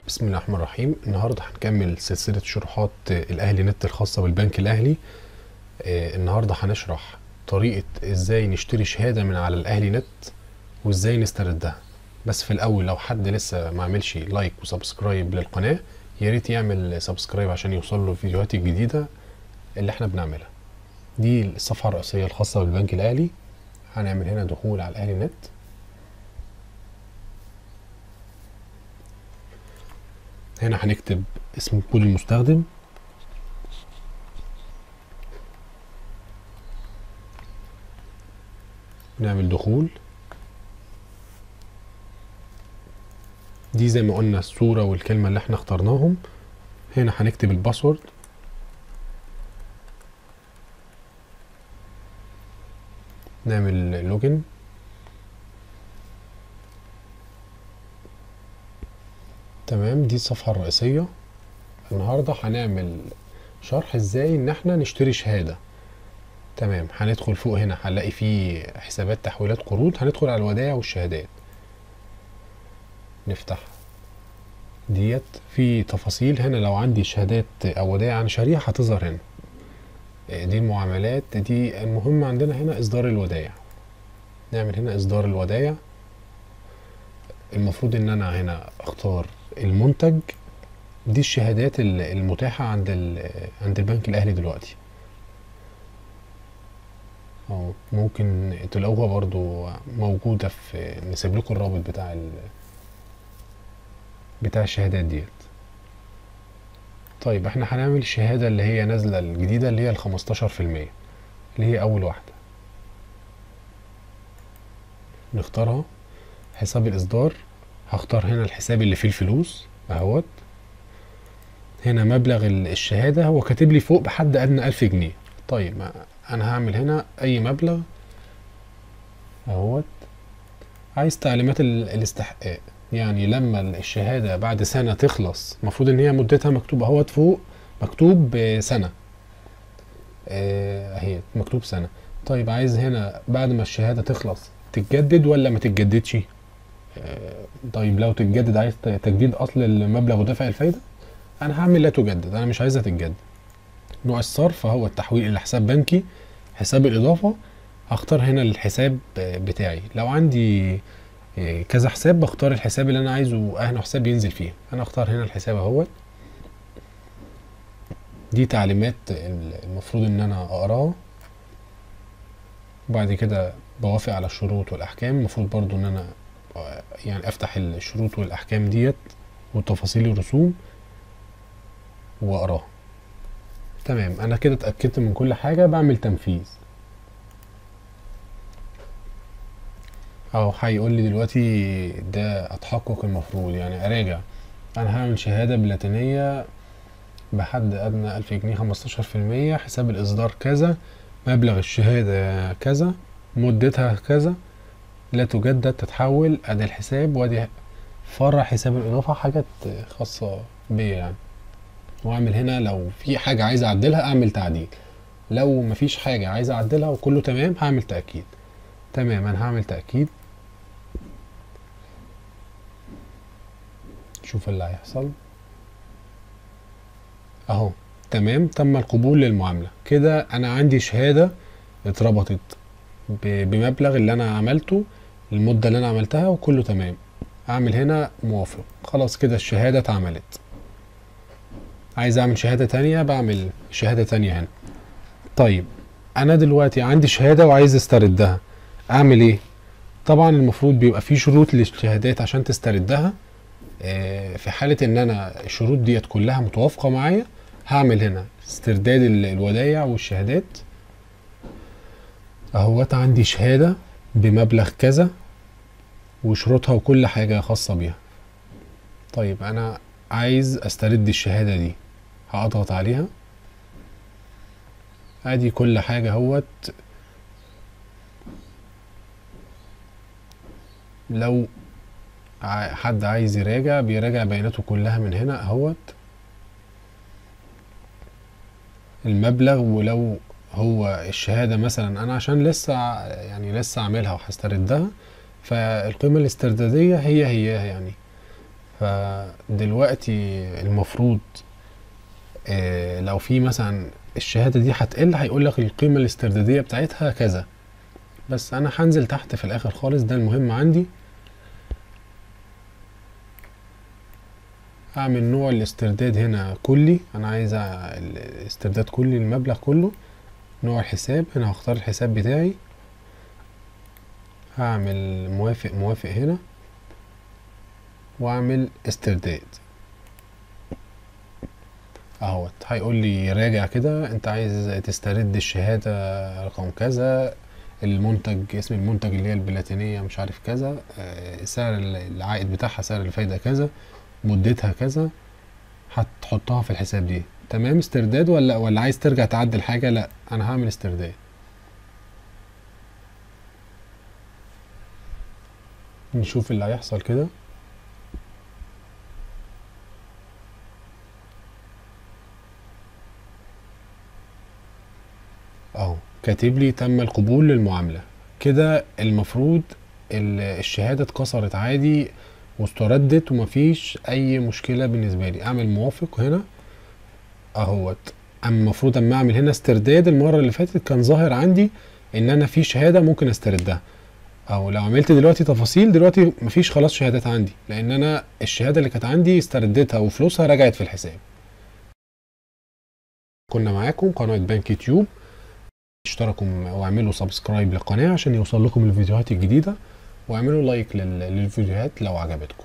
بسم الله الرحمن الرحيم. النهارده هنكمل سلسلة شروحات الأهلي نت الخاصة بالبنك الأهلي. النهارده هنشرح طريقة ازاي نشتري شهادة من على الأهلي نت وازاي نستردها. بس في الأول لو حد لسه ما عملش like و subscribe للقناة يا ريت يعمل subscribe عشان يوصل له الفيديوهات الجديدة اللي احنا بنعملها. دي الصفحة الرئيسية الخاصة بالبنك الأهلي. هنعمل هنا دخول على الأهلي نت. هنا هنكتب اسم كود المستخدم، نعمل دخول. دي زي ما قلنا الصورة والكلمة اللي احنا اخترناهم. هنا هنكتب ال password، نعمل login. تمام، دي الصفحة الرئيسية. النهاردة هنعمل شرح ازاي ان احنا نشتري شهادة. تمام، هندخل فوق هنا هنلاقي فيه حسابات تحويلات قروض. هندخل على الودائع والشهادات، نفتح ديت في تفاصيل. هنا لو عندي شهادات او ودائع عن شريحة هتظهر هنا. دي المعاملات، دي المهم عندنا هنا اصدار الودائع. نعمل هنا اصدار الودائع. المفروض ان انا هنا اختار المنتج. دي الشهادات المتاحة عند البنك الاهلي دلوقتي، او ممكن تلاقوها برضو موجودة في، نسيب لكم الرابط بتاع الشهادات ديت. طيب احنا هنعمل الشهادة اللي هي نازلة الجديدة اللي هي 15%، اللي هي اول واحدة. نختارها. حساب الاصدار هختار هنا الحساب اللي فيه الفلوس اهوت. هنا مبلغ الشهادة هو كاتب لي فوق بحد ادنى 1000 جنيه. طيب انا هعمل هنا اي مبلغ اهوت. عايز تعليمات الاستحقاق، يعني لما الشهادة بعد سنة تخلص، المفروض ان هي مدتها مكتوب اهوت فوق، مكتوب سنة، اهي مكتوب سنة. طيب عايز هنا بعد ما الشهادة تخلص تتجدد ولا ما تتجددش؟ طيب لو تتجدد عايز تجديد اصل المبلغ ودفع الفايدة. انا هعمل لا تجدد، انا مش عايزها تتجدد. نوع الصرف هو التحويل الى حساب بنكي. حساب الاضافة هختار هنا الحساب بتاعي. لو عندي كذا حساب بختار الحساب اللي انا عايزه، اهنا حساب ينزل فيه. انا اختار هنا الحساب اهوت. دي تعليمات المفروض ان انا اقراها. وبعد كده بوافق على الشروط والاحكام. المفروض برضو ان انا يعني افتح الشروط والاحكام ديت وتفاصيل الرسوم واقراها. تمام، انا كده اتاكدت من كل حاجة. بعمل تنفيذ. اهو هيقول لي دلوقتي ده اتحقق. المفروض يعني اراجع. انا هعمل شهادة بلاتينيه بحد ادنى 1000 جنيه 15%، حساب الاصدار كذا، مبلغ الشهادة كذا، مدتها كذا، لا تجدد، تتحول. ادي الحساب وادي فرع حساب الاضافة، حاجات خاصة بيا يعني. واعمل هنا لو في حاجة عايز اعدلها اعمل تعديل، لو مفيش حاجة عايز اعدلها وكله تمام هعمل تاكيد. تمام، انا هعمل تاكيد. شوف اللي هيحصل اهو. تمام، تم القبول للمعامله. كده انا عندي شهادة اتربطت بمبلغ اللي انا عملته، المدة اللي انا عملتها، وكله تمام. اعمل هنا موافق. خلاص كده الشهادة اتعملت. عايز اعمل شهادة تانية بعمل شهادة تانية هنا. طيب انا دلوقتي عندي شهادة وعايز استردها، اعمل ايه؟ طبعا المفروض بيبقى في شروط للشهادات عشان تستردها. في حاله ان انا الشروط ديت كلها متوافقة معايا هعمل هنا استرداد الودائع والشهادات. اهوت عندي شهادة بمبلغ كذا وشروطها وكل حاجة خاصة بيها. طيب انا عايز استرد الشهادة دي، هضغط عليها. ادي كل حاجة اهوت. لو حد عايز يراجع بيراجع بياناته كلها من هنا اهوت، المبلغ. ولو هو الشهادة مثلا انا عشان لسه يعني لسه عاملها وهستردها، فالقيمة الاستردادية هي هي يعني. فدلوقتي المفروض لو في مثلا الشهادة دي هتقل هيقول لك القيمة الاستردادية بتاعتها كذا، بس انا هنزل تحت في الاخر خالص، ده المهم عندي. اعمل نوع الاسترداد هنا كلي، انا عايز الاسترداد كلي المبلغ كله. نوع الحساب هنا هختار الحساب بتاعي، هعمل موافق موافق هنا، واعمل استرداد اهوت. هيقول لي راجع كده، انت عايز تسترد الشهادة رقم كذا، المنتج اسم المنتج اللي هي البلاتينية مش عارف كذا، سعر العائد بتاعها سعر الفايدة كذا، مدتها كذا، هتحطها في الحساب دي. تمام، استرداد ولا عايز ترجع تعدل حاجة؟ لا، انا هعمل استرداد. نشوف اللي هيحصل كده. اهو كاتب لي تم القبول للمعاملة. كده المفروض الشهادة اتكسرت عادي واستردت ومفيش اي مشكلة بالنسبة لي. اعمل موافق هنا اهوت. اما المفروض اما اعمل هنا استرداد، المرة اللي فاتت كان ظاهر عندي ان انا في شهادة ممكن استردها، او لو عملت دلوقتي تفاصيل دلوقتي مفيش خلاص شهادات عندي، لان انا الشهادة اللي كانت عندي استردتها وفلوسها رجعت في الحساب. كنا معاكم قناة بنك تيوب، اشتركوا واعملوا subscribe للقناة عشان يوصل لكم الفيديوهات الجديدة، واعملوا like للفيديوهات لو عجبتكم.